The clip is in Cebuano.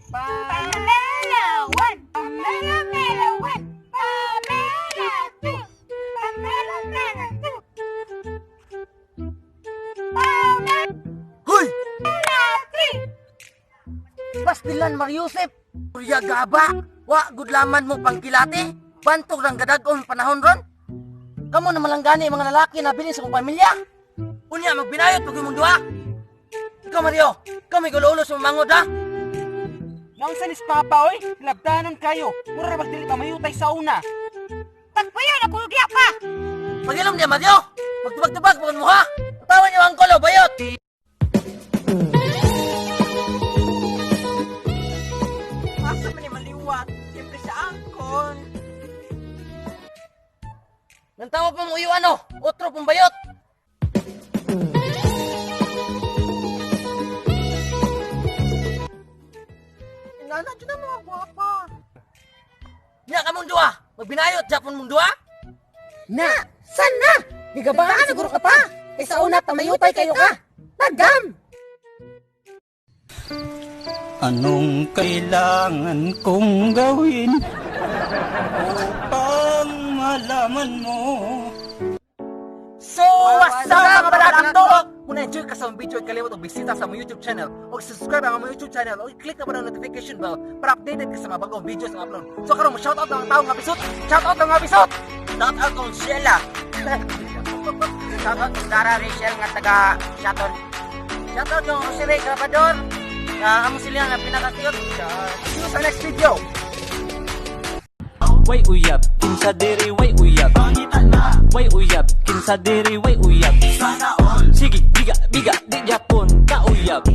Pamela 1, Pamela Mela 1, Pamela 2, Pamela Mela 2, Pamela Hoy! 3. Pastilan Mariusep! Purya gaba! Wa gud laman mo pangkilati! Bantog rang gadag-on panahon ron! Kamo na malanggani mga lalaki na bilin sa kong pamilya! Unya magbinayot pag imong duha! Ikaw Mario, ikaw may gulo sa mamangod ha! Naunsa ni Papa oy? Labdanon kayo. Mura ra dili pa mayutay sa una. Pagpayo na kulugya ka! Pagilom niya Mario! Magtubag-tubag pagod mo ha! Tawan niyo ang kulo, bayot! Asa man ni maliwat? Siyempre sa angkon. Nantawa pa mo iyo ano? Otro pong bayot! Nana, dyan ang mga gwapa. Nya kamong duha! Magbinayot Japon mong duha! Na, san na? Gigabahan siguro ka pa. Kay sa una pamayutay kayo ka. Tagam! Anong kailangan kong gawin upang malaman mo? So, what's up mga barakang tuok? Kung na-enjoy ka sa among video, kalimot og bisita sa among YouTube channel o subscribe ang among YouTube channel o i-click na ba ng notification bell para updated ka sa mga bagong videos na upload. So karon mo shoutout ang tao nga bisot. Shoutout ang mga bisot. Shout out kong Sheila! Shout out kong Dara Rachel nga taga Shaton. Shout out kong Jose Ray Grabador. Nga amo sila nga pinaka-cute. See you sa next video. Way uyab, kinsa diri way uyab. Way uyab, kinsa diri way uyab. Sige, biga, biga, di Japon ka uyab.